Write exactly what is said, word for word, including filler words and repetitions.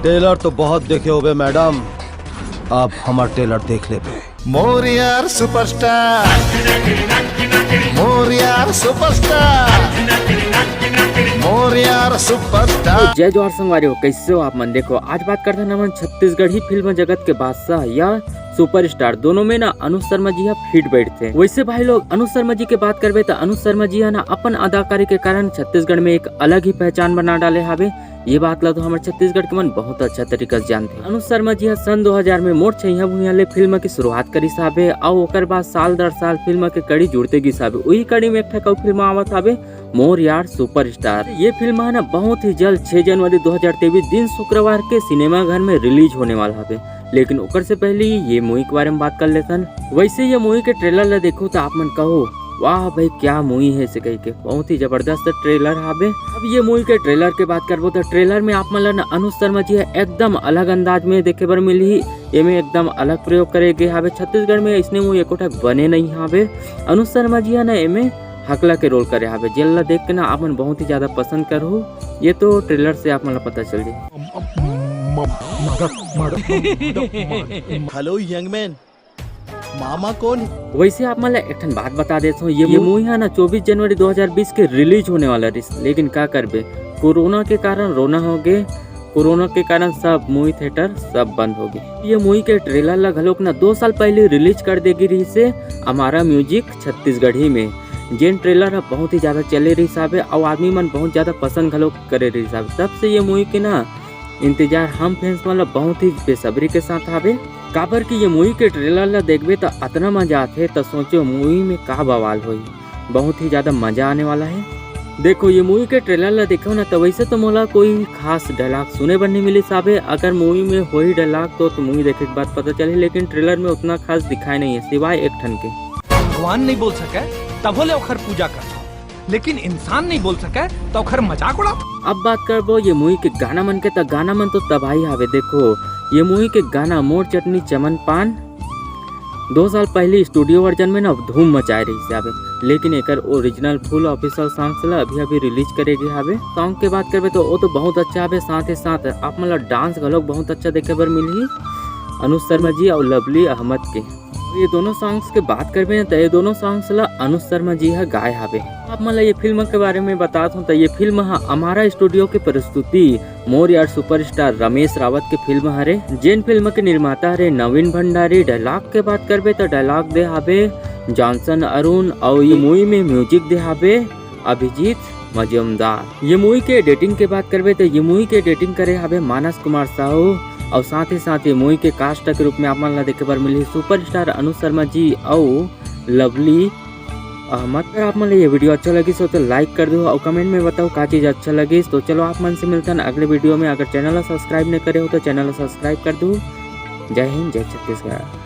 Trailer तो बहुत देखे होबे मैडम, अब हमर ट्रेलर देख लेबे। मोर यार सुपरस्टार, मोर यार सुपरस्टार, मोर यार सुपरस्टार। तो जय जोहार संगवारी हो, कैसे हो आप मन? देखो, आज बात करते हैं हमन छत्तीसगढ़ी फिल्म जगत के बादशाह या सुपरस्टार, दोनों में ना अनुज शर्मा जी हा फिट बैठते हैं। वैसे भाई लोग, अनुज शर्मा जी के बात करबे तो अनुज शर्मा जी हा ना अपन अदाकारी के कारण छत्तीसगढ़ में एक अलग ही पहचान बना डाले हावे। ये बात ला तो हमर छत्तीसगढ़ के मन बहुत अच्छा तरीका से जानते हैं। अनुज शर्मा जी हा सन दो हज़ार में मोर छइहां भुइयां ले फिल्म की शुरुआत करिस हावे, अउ ओकर बाद साल दर साल फिल्म के कड़ी जुड़ते गिस हावे। उही कड़ी में एक ठक अउ फिल्म आवत हावे, मोर यार सुपरस्टार। ये फिल्म है ना बहुत ही जल्द छह जनवरी दो हज़ार तेईस दिन शुक्रवार के सिनेमा घर में रिलीज होने वाला हावे, लेकिन ओकर से पहले ये मूवी के बारे में बात कर लेथन। वैसे ये मूवी के ट्रेलर ला देखो तो आप मन कहो, "वाह भाई, क्या मूवी है," से कह के बहुत ही जबरदस्त ट्रेलर हावे। अब ये मूवी के ट्रेलर के बात करबो तो ट्रेलर में आप मन ला ना अनुज शर्मा जी हा एकदम अलग अंदाज में देखे बर मिलही। एमे एकदम अलग प्रयोग करे गे हावे। छत्तीसगढ़ में ऐसने मूवी एको ठक बने नहीं हावे। अनुज शर्मा जी हा ना एमे हकला के रोल करे हावे, जेन ला देख के ना आप मन बहुत ही ज्यादा पसंद करहू। ये तो ट्रेलर से आप मन ला पता चल जाए। हेलो यंगमैन, मामा कौन है? वैसे आप मन ला एक ठन बात बता देत हूँ, ये, ये मूवी है ना चौबीस जनवरी दो हज़ार बीस के रिलीज होने वाला रहिस, लेकिन का करबे, कोरोना के कारण रोना हो गए। कोरोना के कारण सब मूवी थिएटर सब बंद हो गए। ये मूवी के ट्रेलर ला घलोक ना दो साल पहले रिलीज कर दे गिस रहिस हे अमारा म्यूजिक छत्तीसगढ़ी में, जेन ट्रेलर ह बहुत ही ज्यादा चले रहिस हावे अउ आदमी मन बहुत ज्यादा पसंद घलोक करे रहिस हावे। तब से ये मूवी के ना इंतजार हम फैंस मन ला बहुत ही बेसब्री के साथ हावे, काबर कि ये मूवी के ट्रेलर ला देखबे त अतना मजा आथे, त सोचो मूवी में का बवाल होही। बहुत ही ज्यादा मजा आने वाला है। देखो, ये मूवी के ट्रेलर ला देखो ना, तो वैसे तो मोला कोई खास डायलॉग सुने बर नहीं मिलिस हावे। अगर मूवी में होही डायलॉग तो, तो मूवी देखे के बाद पता चलही, लेकिन ट्रेलर में उतना खास दिखाए नहीं है, सिवाय एक ठन के। भगवान नहीं बोल सके, तभो ले ओखर पूजा कर, लेकिन इंसान नहीं बोल सके, तो ओखर मजाक उड़ा। अब बात करबो ये मूवी के गाना मन के, त गाना मन तो तबाही हावे। देखो, ये मूवी के गाना मोर चटनी चमन पान दो साल पहले स्टूडियो वर्जन में ना धूम मचाए रहिस हावे, लेकिन एकर ओरिजिनल फुल ऑफिशियल सॉन्ग्स ला अभी अभी रिलीज करे गे हावे। सॉन्ग के बात करबे तो वो तो बहुत अच्छा हावे, साथ ही साथ आप मन ला डांस घलोक बहुत अच्छा देखे बर मिलही अनुज शर्मा जी और लवली अहमद के। ये दोनों सॉन्ग्स के बात करबे ना, तो ये दोनों सॉन्ग्स ला अनुज शर्मा जी हा गाए हावे। आप मन ला ये फिल्म के बारे में बतात हूँ, तो ये फिल्म हा अमारा स्टूडियो के प्रस्तुति मोर यार सुपरस्टार रमेश रावत के फिल्म हरे, जेन फिल्म के निर्माता हरे नवीन भंडारी। डायलॉग के बात करबे तो डायलॉग दे हावे जॉनसन अरुण, और ये मूवी में म्यूजिक दे हावे अभिजीत मजूमदार। ये मूवी के एडिटिंग के बात करबे तो ये मूवी के एडिटिंग करे हावे मानस कुमार साहू, और साथ ही साथ ये मूवी के कास्ट के रूप में आप मन ला देखे बर मिलही सुपरस्टार अनुज शर्मा जी और लवली अहमद। अगर आप मन ला ये वीडियो अच्छा लगिस हो तो लाइक कर दो और कमेंट में बताओ का चीज़ अच्छा लगिस। तो चलो आप मन से मिलथन अगले वीडियो में। अगर चैनल ला सब्सक्राइब नहीं करे हो तो चैनल ला सब्सक्राइब कर दो। जय हिंद, जय छत्तीसगढ़।